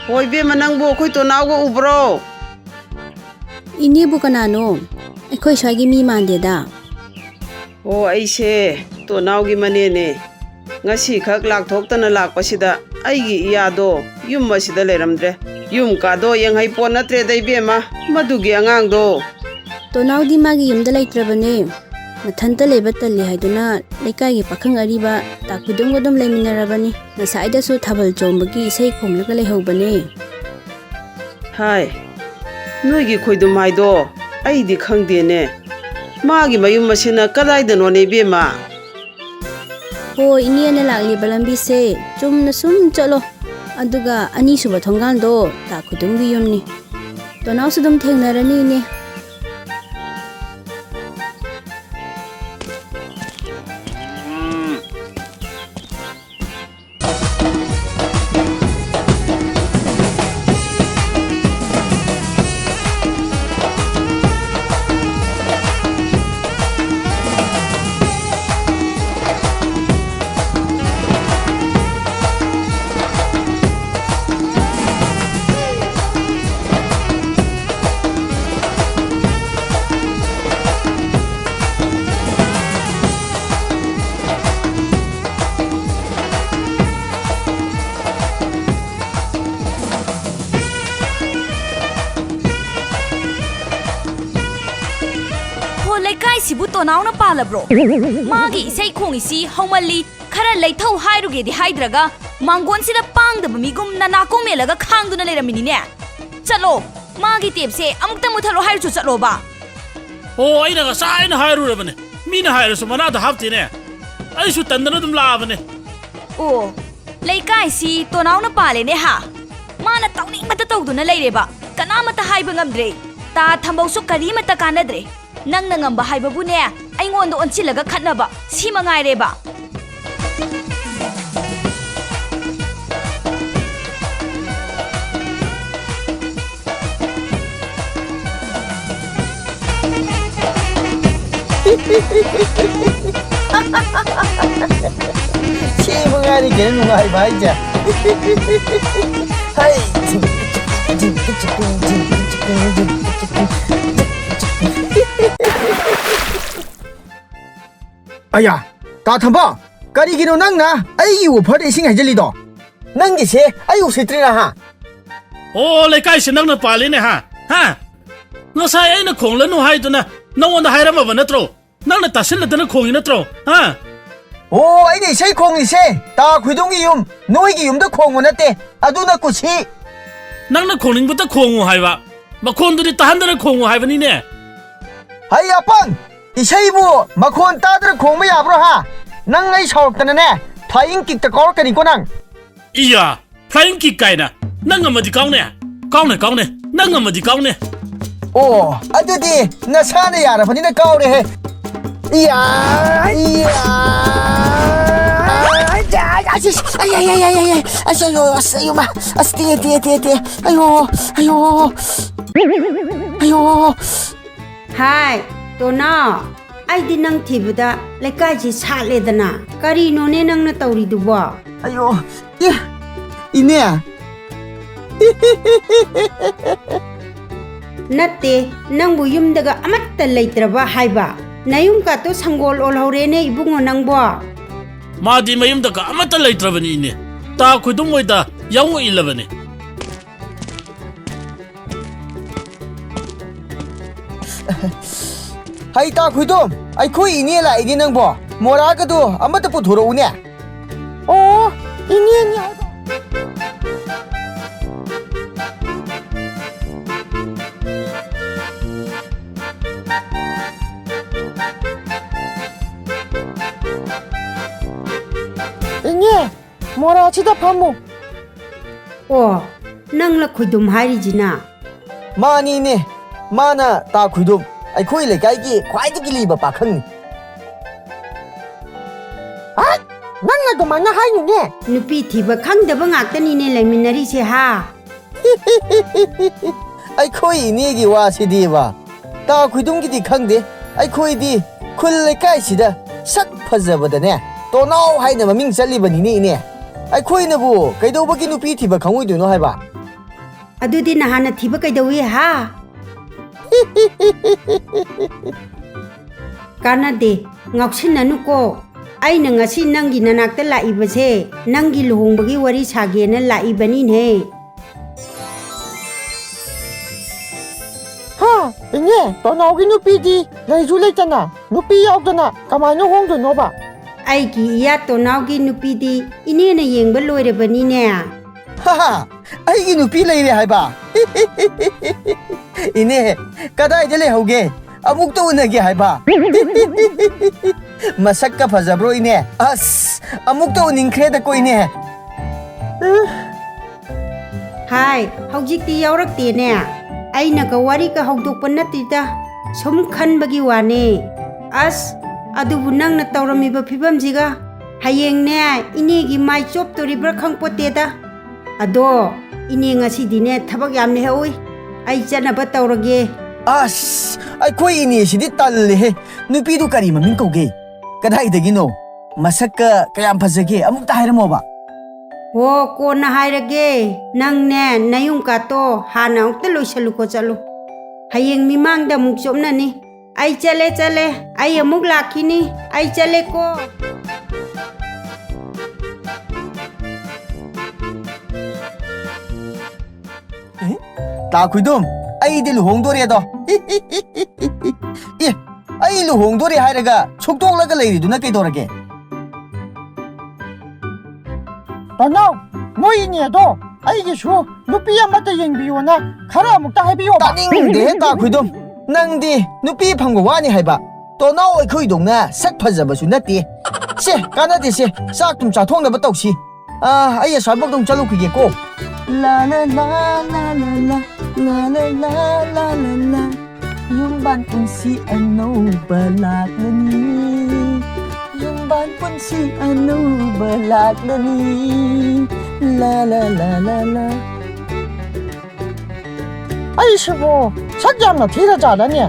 ꯍꯣꯏ, ꯏꯕꯦꯝꯃ, ꯅꯪꯕꯨ ꯑꯩꯈꯣꯏ ꯇꯣꯅꯥꯎꯒ ꯎꯕ꯭ꯔꯣ? ꯏꯅꯦꯕꯨ ꯀꯅꯥꯅꯣ? ꯑꯩꯈꯣꯏ ꯁ꯭ꯋꯥꯏꯒꯤ ꯃꯤ ꯃꯥꯟꯗꯦꯗ꯫ ꯑꯣ, ꯑꯩꯁꯦ ꯇꯣꯅꯥꯎꯒꯤ ꯃꯅꯦꯅꯦ꯫ ꯉꯁꯤꯈꯛ ꯂꯥꯛꯊꯣꯛꯇꯅ ꯂꯥꯛꯄꯁꯤꯗ ꯑꯩꯒꯤ ꯏꯌꯥꯗꯣ ꯌꯨꯝ ꯑꯁꯤꯗ ꯂꯩꯔꯝꯗ꯭ꯔꯦ꯫ ꯌꯨꯝ ꯀꯥꯗꯣ ꯌꯦꯡꯍꯩ ꯄꯣꯠ ꯅꯠꯇ꯭ꯔꯦꯗ, ꯏꯕꯦꯝꯃ, ꯃꯗꯨꯒꯤ ꯑꯉꯥꯡꯗꯣ꯫ ꯇꯣꯅꯥꯎꯗꯤ ꯃꯥꯒꯤ ꯌꯨꯝꯗ ꯂꯩꯇ꯭ꯔꯕꯅꯦ꯫ ꯃꯊꯟꯇ ꯂꯩꯕ ꯇꯜꯂꯤ ꯍꯥꯏꯗꯨꯅ ꯂꯩꯀꯥꯏꯒꯤ ꯄꯥꯈꯪ ꯑꯔꯤꯕ ꯇꯥ ꯈꯨꯗꯨꯝꯒ ꯑꯗꯨꯝ ꯂꯩꯃꯤꯟꯅꯔꯕꯅꯤ꯫ ꯉꯁꯥꯏꯗꯁꯨ ꯊꯥꯕꯜ ꯆꯣꯡꯕꯒꯤ ꯏꯁꯩ ꯈꯣꯡꯂꯒ ꯂꯩꯍꯧꯕꯅꯦ꯫ ꯍꯥꯏ, ꯅꯣꯏꯒꯤ ꯈꯣꯏꯗꯨꯝ ꯍꯥꯏꯗꯣ ꯑꯩꯗꯤ ꯈꯪꯗꯦꯅꯦ꯫ ꯃꯥꯒꯤ ꯃꯌꯨꯝ ꯑꯁꯤꯅ ꯀꯗꯥꯏꯗꯅꯣꯅꯦ, ꯏꯕꯦꯝꯃ? ꯍꯣ, ꯏꯅꯦꯅ ꯂꯥꯛꯂꯤꯕ ꯂꯝꯕꯤꯁꯦ ꯆꯨꯝꯅ ꯁꯨꯝ ꯆꯠꯂꯣ꯫ ꯑꯗꯨꯒ ꯑꯅꯤꯁꯨꯕ ꯊꯣꯡꯒꯥꯟꯗꯣ ꯇꯥ ꯈꯨꯗꯨꯝꯒꯤ ꯌꯨꯝꯅꯤ꯫ ꯇꯣꯅꯥꯎꯁꯨ ꯑꯗꯨꯝ ꯊꯦꯡꯅꯔꯅꯤ, ꯏꯅꯦ꯫ ꯂꯩꯀꯥꯏꯁꯤꯕꯨ ꯇꯣꯅꯥꯎꯅ ꯄꯥꯜꯂꯕ꯭ꯔꯣ? ꯃꯥꯒꯤ ꯏꯁꯩ ꯈꯣꯡꯉꯤꯁꯤ ꯍꯧꯃꯜꯂꯤ, ꯈꯔ ꯂꯩꯊꯧ ꯍꯥꯏꯔꯨꯒꯦꯗꯤ ꯍꯥꯏꯗ꯭ꯔꯒ ꯃꯥꯡꯒꯣꯟꯁꯤꯗ ꯄꯥꯡꯗꯕ ꯃꯤꯒꯨꯝꯅ ꯅꯥꯀꯣꯡ ꯃꯦꯜꯂꯒ ꯈꯥꯡꯗꯨꯅ ꯂꯩꯔꯝꯃꯤꯅꯤꯅꯦ꯫ ꯆꯠꯂꯣ, ꯃꯥꯒꯤ ꯇꯦꯞꯁꯦ ꯑꯃꯨꯛꯇ ꯃꯨꯊꯠꯂꯣ ꯍꯥꯏꯔꯁꯨ ꯆꯠꯂꯣꯕ꯫ ꯑꯣ, ꯑꯩꯅ ꯉꯁꯥꯏꯅ ꯍꯥꯏꯔꯨꯔꯕꯅꯦ, ꯃꯤꯅ ꯍꯥꯏꯔꯁꯨ ꯃꯅꯥꯗ ꯍꯥꯞꯇꯦꯅꯦ꯫ ꯑꯩꯁꯨ ꯇꯟꯗꯅ ꯑꯗꯨꯝ ꯂꯥꯛꯑꯕꯅꯦ꯫ ꯑꯣ, ꯂꯩꯀꯥꯏꯁꯤ ꯇꯣꯅꯥꯎꯅ ꯄꯥꯜꯂꯦꯅꯦ ꯍꯥ? ꯃꯥꯅ ꯇꯧꯅꯤꯡꯕꯇ ꯇꯧꯗꯨꯅ ꯂꯩꯔꯦꯕ, ꯀꯅꯥꯃꯠꯇ ꯍꯥꯏꯕ ꯉꯝꯗ꯭ꯔꯦ꯫ ꯇꯥ ꯊꯝꯕꯧꯁꯨ ꯀꯔꯤꯃꯠꯇ ꯀꯥꯟꯅꯗ꯭ꯔꯦ꯫ ꯅꯪꯅ ꯉꯝꯕ ꯍꯥꯏꯕꯕꯨꯅꯦ, ꯑꯩꯉꯣꯟꯗ ꯑꯣꯟꯁꯤꯜꯂꯒ ꯈꯠꯅꯕ, ꯁꯤ ꯃꯉꯥꯏꯔꯦꯕ꯫ ꯁꯤ ꯃꯉꯥꯏꯔꯦ ꯀꯩꯅꯣ ꯅꯨꯡꯉꯥꯏꯕ ꯍꯥꯏꯁꯦ꯫ ꯍꯩ! ꯑꯌꯥ! ꯇꯥ ꯊꯝꯕ, ꯀꯔꯤꯒꯤꯅꯣ ꯅꯪꯅ ꯑꯩꯒꯤ ꯋꯨꯐꯔꯗ ꯏꯁꯤꯡ ꯍꯩꯖꯤꯜꯂꯤꯗꯣ? ꯅꯪꯒꯤꯁꯦ ꯑꯩ ꯎꯁꯤꯠꯇ꯭ꯔꯤꯔꯥ, ꯍꯥ? ꯑꯣ, ꯂꯩꯀꯥꯏꯁꯦ ꯅꯪꯅ ꯄꯥꯜꯂꯤꯅꯦ, ꯍꯥ? ꯍꯥ? ꯉꯁꯥꯏ ꯑꯩꯅ ꯈꯣꯡꯂꯅꯨ ꯍꯥꯏꯗꯨꯅ ꯅꯉꯣꯟꯗ ꯍꯥꯏꯔꯝꯃꯕ ꯅꯠꯇ꯭ꯔꯣ? ꯅꯪꯅ ꯇꯥꯁꯤꯜꯂꯗꯅ ꯈꯣꯡꯉꯤ ꯅꯠꯇ꯭ꯔꯣ? ꯍꯥ? ꯑꯣ, ꯑꯩꯅ ꯏꯁꯩ ꯈꯣꯡꯉꯤꯁꯦ ꯇꯥ ꯈꯣꯏꯗꯣꯝꯒꯤ ꯌꯨꯝ, ꯅꯣꯏꯒꯤ ꯌꯨꯝꯗ ꯈꯣꯡꯕ ꯅꯠꯇꯦ꯫ ꯑꯗꯨꯅ ꯀꯨꯁꯤ꯫ ꯅꯪꯅ ꯈꯣꯡꯅꯤꯡꯕꯇ ꯈꯣꯡꯉꯨ ꯍꯥꯏꯕ꯫ ꯃꯈꯣꯟꯗꯨꯗꯤ ꯇꯥꯍꯟꯗꯅ ꯈꯣꯡꯉꯨ ꯍꯥꯏꯕꯅꯤꯅꯦ꯫ ꯍꯩ ꯑꯄꯪ! ꯏꯁꯩꯕꯨ ꯃꯈꯣꯟ ꯇꯥꯗꯅ ꯈꯣꯡꯕ ꯌꯥꯕ꯭ꯔꯣ, ꯍꯥ? ꯅꯪ ꯑꯩ ꯁꯥꯎꯔꯛꯇꯅꯅꯦ, flying kickꯇ ꯀꯥꯎꯔꯛꯀꯅꯤꯀꯣ ꯅꯪ꯫ ꯏꯌꯥ! Flying kick ꯀꯥꯏꯅ! ꯅꯪ ꯉꯝꯃꯗꯤ ꯀꯥꯎꯅꯦ! ꯀꯥꯎꯅꯦ, ꯀꯥꯎꯅꯦ! ꯅꯪ ꯉꯝꯃꯗꯤ ꯀꯥꯎꯅꯦ! ꯑꯣ, ꯑꯗꯨꯗꯤ ꯅꯁꯥꯅ ꯌꯥꯔꯕꯅꯤꯅ ꯀꯥꯎꯔꯦꯍꯦ꯫ ꯏꯌꯥ! ꯏꯌꯥ! ꯑꯁ, ꯑꯁ, ꯑꯁ, ꯑꯁ, ꯑꯁ, ꯑꯁ, ꯑꯌꯣ, ꯑꯁ, ꯑꯌꯣ, ꯃꯥ, ꯑꯁ, ꯇꯦ, ꯇꯦ, ꯇꯦ, ꯇꯦ, ꯑꯌꯣ, ꯑꯌꯣ, ꯑꯌꯣ꯫ ꯍꯥꯏ, ꯇꯣꯅꯥꯎ, ꯑꯩꯗꯤ ꯅꯪ ꯊꯤꯕꯗ ꯂꯩꯀꯥꯏꯁꯤ ꯁꯥꯠꯂꯦꯗꯅ꯫ ꯀꯔꯤꯅꯣꯅꯦ ꯅꯪꯅ ꯇꯧꯔꯤꯗꯨꯕꯣ? ꯑꯌꯣ, ꯑꯦ, ꯏꯅꯦ꯫ ꯅꯠꯇꯦ, ꯅꯪꯕꯨ ꯌꯨꯝꯗꯒ ꯑꯃꯠꯇ ꯂꯩꯇ꯭ꯔꯕ ꯍꯥꯏꯕ? ꯅꯌꯨꯝ ꯀꯥꯇꯣ ꯁꯪꯒꯣꯜ ꯑꯣꯜꯍꯧꯔꯦꯅꯦ ꯏꯕꯨꯡꯉꯣ ꯅꯪꯕꯣ꯫ ꯃꯥꯗꯤ ꯃꯌꯨꯝꯗꯒ ꯑꯃꯠꯇ ꯂꯩꯇ꯭ꯔꯕꯅꯤ ꯏꯅꯦ꯫ ꯇꯥ ꯈꯣꯏꯗꯨꯝ ꯍꯣꯏꯗ ꯌꯥꯎꯅ ꯏꯜꯂꯕꯅꯤ꯫ ꯍꯩ, ꯇꯥ ꯈꯨꯏꯗꯣꯝ, ꯑꯩꯈꯣꯏ ꯏꯅꯦ ꯂꯥꯛꯏꯅꯦ ꯅꯪꯕꯣ꯫ ꯃꯣꯔꯥꯒꯗꯣ ꯑꯃꯠꯇ ꯄꯨꯊꯣꯔꯛꯎꯅꯦ꯫ ꯑꯣ, ꯏꯅꯦꯅꯦ ꯍꯥꯏꯕ꯫ ꯏꯅꯦ, ꯃꯣꯔꯥꯁꯤꯗ ꯐꯝꯃꯨ꯫ ꯑꯣ, ꯅꯪꯂ ꯈꯣꯏꯗꯨꯝ ꯍꯥꯏꯔꯤꯁꯤꯅ? ꯃꯥꯅꯤꯅꯦ, ꯃꯥꯅ ꯇꯥ ꯈꯣꯏꯗꯨꯝ, ꯑꯩꯈꯣꯏ ꯂꯩꯀꯥꯏꯒꯤ ꯈ꯭ꯋꯥꯏꯗꯒꯤ ꯂꯤꯕ ꯄꯥꯈꯪꯅꯤ꯫ ꯑ, ꯅꯪꯅ ꯑꯗꯨꯃꯥꯏꯅ ꯍꯥꯏꯅꯨꯅꯦ꯫ ꯅꯨꯄꯤ ꯊꯤꯕ ꯈꯪꯗꯕ ꯉꯥꯛꯇꯅꯤꯅꯦ ꯂꯩꯃꯤꯟꯅꯔꯤꯁꯦ, ꯍꯥ? ꯑꯩꯈꯣꯏ ꯏꯅꯦꯒꯤ ꯋꯥꯁꯤꯗꯤꯕ, ꯇꯥ ꯈꯣꯏꯗꯨꯝꯒꯤꯗꯤ ꯈꯪꯗꯦ꯫ ꯑꯩꯈꯣꯏꯗꯤ ꯈꯨꯜ ꯂꯩꯀꯥꯏꯁꯤꯗ ꯁꯛ ꯐꯖꯕꯗꯅꯦ, ꯇꯣꯅꯥꯎ ꯍꯥꯏꯅ ꯃꯃꯤꯡ ꯆꯠꯂꯤꯕꯅꯤꯅꯦ, ꯏꯅꯦ꯫ ꯑꯩꯈꯣꯏꯅꯕꯨ ꯀꯩꯗꯧꯕꯒꯤ ꯅꯨꯄꯤ ꯊꯤꯕ ꯈꯪꯉꯣꯏꯗꯣꯏꯅꯣ ꯍꯥꯏꯕ? ꯑꯗꯨꯗꯤ ꯅꯍꯥꯟꯅ ꯊꯤꯕ ꯀꯩꯗꯧꯏ, ꯍꯥ? ꯀꯥꯟꯅꯗꯦ, ꯉꯥꯎꯁꯤꯟꯅꯅꯨꯀꯣ꯫ ꯑꯩꯅ ꯉꯁꯤ ꯅꯪꯒꯤ ꯅꯅꯥꯛꯇ ꯂꯥꯛꯏꯕꯁꯦ, ꯅꯪꯒꯤ ꯂꯨꯍꯣꯡꯕꯒꯤ ꯋꯥꯔꯤ ꯁꯥꯒꯦꯅ ꯂꯥꯛꯏꯕꯅꯤꯅꯦ꯫ ꯍꯥ, ꯏꯅꯦ, ꯇꯣꯅꯥꯎꯒꯤ ꯅꯨꯄꯤꯗꯤ ꯂꯩꯁꯨ ꯂꯩꯇꯅ, ꯅꯨꯄꯤ ꯌꯥꯎꯗꯅ ꯀꯃꯥꯏꯅ ꯍꯣꯡꯗꯣꯏꯅꯣꯕ? ꯑꯩꯒꯤ ꯏꯌꯥ ꯇꯣꯅꯥꯎꯒꯤ ꯅꯨꯄꯤꯗꯤ ꯏꯅꯦꯅ ꯌꯦꯡꯕ ꯂꯣꯏꯔꯕꯅꯤꯅꯦ꯫ ꯍꯥ, ꯑꯩꯒꯤ ꯅꯨꯄꯤ ꯂꯩꯔꯦ ꯍꯥꯏꯕ? ꯏꯅꯦ, ꯀꯗꯥꯏꯗ ꯂꯩꯍꯧꯒꯦ? ꯑꯃꯨꯛꯇ ꯎꯅꯒꯦ ꯍꯥꯏꯕ? ꯃꯁꯛꯀ ꯐꯖꯕ꯭ꯔꯣ, ꯏꯅꯦ? ꯑꯁ, ꯑꯃꯨꯛꯇ ꯎꯅꯤꯡꯈ꯭ꯔꯦꯗꯀꯣ, ꯏꯅꯦ꯫ ꯍꯥꯏ, ꯍꯧꯖꯤꯛꯇꯤ ꯌꯥꯎꯔꯛꯇꯦꯅꯦ꯫ ꯑꯩꯅꯒ ꯋꯥꯔꯤꯒ ꯍꯧꯗꯣꯛꯄ ꯅꯠꯇꯦꯗ, ꯁꯨꯝ ꯈꯟꯕꯒꯤ ꯋꯥꯅꯦ꯫ ꯑꯁ, ꯑꯗꯨꯕꯨ ꯅꯪꯅ ꯇꯧꯔꯝꯃꯤꯕ ꯐꯤꯕꯝꯁꯤꯒ, ꯍꯌꯦꯡꯅꯦ ꯏꯅꯦꯒꯤ ꯃꯥꯏ ꯆꯣꯞꯇꯣꯔꯤꯕ꯭ꯔꯥ ꯈꯪꯄꯣꯠꯇꯦꯗ꯫ ꯑꯗꯣ, ꯏꯅꯦ ꯉꯁꯤꯗꯤꯅꯦ ꯊꯕꯛ ꯌꯥꯝ ꯂꯩꯍꯧꯏ, ꯑꯩ ꯆꯠꯅꯕ ꯇꯧꯔꯒꯦ꯫ ꯑꯁ, ꯑꯩꯈꯣꯏ ꯏꯅꯦꯁꯤꯗꯤ ꯇꯜꯂꯦꯍꯦ꯫ ꯅꯨꯄꯤꯗꯨ ꯀꯔꯤ ꯃꯃꯤꯡ ꯀꯧꯒꯦ? ꯀꯗꯥꯏꯗꯒꯤꯅꯣ? ꯃꯁꯛꯀ ꯀꯌꯥꯝ ꯐꯖꯒꯦ? ꯑꯃꯨꯛꯇ ꯍꯥꯏꯔꯝꯃꯣꯕ꯫ ꯍꯣ, ꯀꯣꯟꯅ ꯍꯥꯏꯔꯒꯦ꯫ ꯅꯪꯅꯦ ꯅꯌꯨꯝ ꯀꯥꯠꯇꯣ ꯍꯥꯟꯅ ꯑꯃꯨꯛꯇ ꯂꯣꯏꯁꯜꯂꯨꯀꯣ, ꯆꯠꯂꯨ꯫ ꯍꯌꯦꯡ ꯃꯤꯃꯥꯡꯗ ꯑꯃꯨꯛ ꯆꯣꯞꯅꯅꯤ꯫ ꯑꯩ ꯆꯠꯂꯦ, ꯆꯠꯂꯦ꯫ ꯑꯩ ꯑꯃꯨꯛ ꯂꯥꯛꯈꯤꯅꯤ꯫ ꯑꯩ ꯆꯠꯂꯦꯀꯣ꯫ ꯑꯦ, ꯇꯥ ꯈꯨꯏꯗꯨꯝ, ꯑꯩꯗꯤ ꯂꯨꯍꯣꯡꯗꯣꯔꯦꯗꯣ꯫ ꯑꯦ, ꯑꯩ ꯂꯨꯍꯣꯡꯗꯣꯔꯦ ꯍꯥꯏꯔꯒ ꯁꯨꯛꯇꯣꯛꯂꯒ ꯂꯩꯔꯤꯗꯨꯅ ꯀꯩꯗꯧꯔꯒꯦ? ꯇꯅꯥꯎ, ꯅꯣꯏ ꯏꯅꯦꯗꯣ ꯑꯩꯒꯤꯁꯨ ꯅꯨꯄꯤ ꯑꯃꯠꯇ ꯌꯦꯡꯕꯤꯌꯣꯅ ꯈꯔ ꯑꯃꯨꯛꯇ ꯍꯥꯏꯕꯤꯌꯣꯕ꯫ ꯇꯥꯅꯤꯡꯗꯦꯍꯦ, ꯇꯥ ꯈꯣꯏꯗꯨꯝ꯫ ꯅꯪꯗꯤ ꯅꯨꯄꯤ ꯐꯪꯕ ꯋꯥꯅꯤ ꯍꯥꯏꯕ꯫ ꯇꯣꯅꯥꯎ ꯑꯩꯈꯣꯏꯗꯧꯅ ꯁꯛ ꯐꯖꯕꯁꯨ ꯅꯠꯇꯦ꯫ ꯁꯦ, ꯀꯥꯟꯅꯗꯦꯁꯦ, ꯆꯥꯛ ꯊꯨꯝ ꯆꯥꯊꯣꯛꯅꯕ ꯇꯧꯁꯤ꯫ ꯑꯥ, ꯑꯩ ꯑꯁ꯭ꯋꯥꯏꯐꯥꯎꯗ ꯑꯃꯨꯛ ꯆꯠꯂꯨꯈꯤꯒꯦꯀꯣ꯫ ꯂꯥ ꯂꯥ ꯂꯥ ꯂꯥ ꯂꯥ ꯂꯥ, ꯂꯥ ꯂꯥ ꯂꯥ ꯂꯥ ꯂꯥ ꯂꯥ꯫ ꯌꯨꯝꯕꯥꯟ ꯄꯨꯟꯁꯤ ꯑꯅꯧꯕ ꯂꯥꯛꯂꯅꯤ꯫ ꯌꯨꯝꯕꯥꯟ ꯄꯨꯟꯁꯤ ꯑꯅꯧꯕ ꯂꯥꯛꯂꯅꯤ꯫ ꯂꯥ ꯂꯥ ꯂꯥ ꯂꯥ ꯂꯥ꯫ ꯑꯩꯁꯤꯕꯨ ꯁꯛ ꯌꯥꯝꯅ ꯊꯤꯔ ꯖꯥꯠꯂꯅꯦ?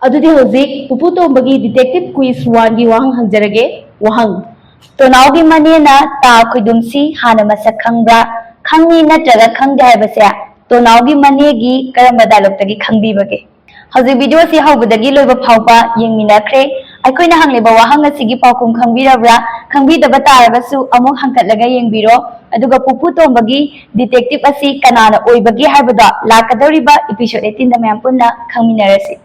ꯑꯗꯨꯗꯤ ꯍꯧꯖꯤꯛ ꯄꯨꯄꯨ ꯇꯣꯝꯕꯒꯤ Detective Quiz Oneꯒꯤ ꯋꯥꯍꯪ ꯍꯪꯖꯔꯒꯦ꯫ ꯋꯥꯍꯪ: ꯇꯣꯅꯥꯎꯒꯤ ꯃꯅꯦꯅ ꯇꯥ ꯈꯣꯏꯗꯨꯝꯁꯤ ꯍꯥꯟꯅ ꯃꯁꯛ ꯈꯪꯕ꯭ꯔꯥ? ꯈꯪꯉꯤ ꯅꯠꯇ꯭ꯔꯒ ꯈꯪꯗꯦ ꯍꯥꯏꯕꯁꯦ ꯇꯣꯅꯥꯎꯒꯤ ꯃꯅꯦꯒꯤ ꯀꯔꯝꯕ dialogueꯇꯒꯤ ꯈꯪꯕꯤꯕꯒꯦ? ꯍꯧꯖꯤꯛ videoꯁꯤ ꯍꯧꯕꯗꯒꯤ ꯂꯣꯏꯕ ꯐꯥꯎꯕ ꯌꯦꯡꯃꯤꯟꯅꯈ꯭ꯔꯦ꯫ ꯑꯩꯈꯣꯏꯅ ꯍꯪꯂꯤꯕ ꯋꯥꯍꯪ ꯑꯁꯤꯒꯤ ꯄꯥꯎꯈꯨꯝ ꯈꯪꯕꯤꯔꯕ꯭ꯔꯥ? ꯈꯪꯕꯤꯗꯕ ꯇꯥꯔꯒꯁꯨ ꯑꯃꯨꯛ ꯍꯪꯀꯠꯂꯒ ꯌꯦꯡꯕꯤꯔꯣ꯫ ꯑꯗꯨꯒ ꯄꯨꯄꯨ ꯇꯣꯝꯕꯒꯤ detective ꯑꯁꯤ ꯀꯅꯥꯅ ꯑꯣꯏꯕꯒꯦ ꯍꯥꯏꯕꯗꯣ ꯂꯥꯛꯀꯗꯧꯔꯤꯕ episode eighteenꯗ ꯃꯌꯥꯝ ꯄꯨꯟꯅ ꯈꯪꯃꯤꯟꯅꯔꯁꯤ꯫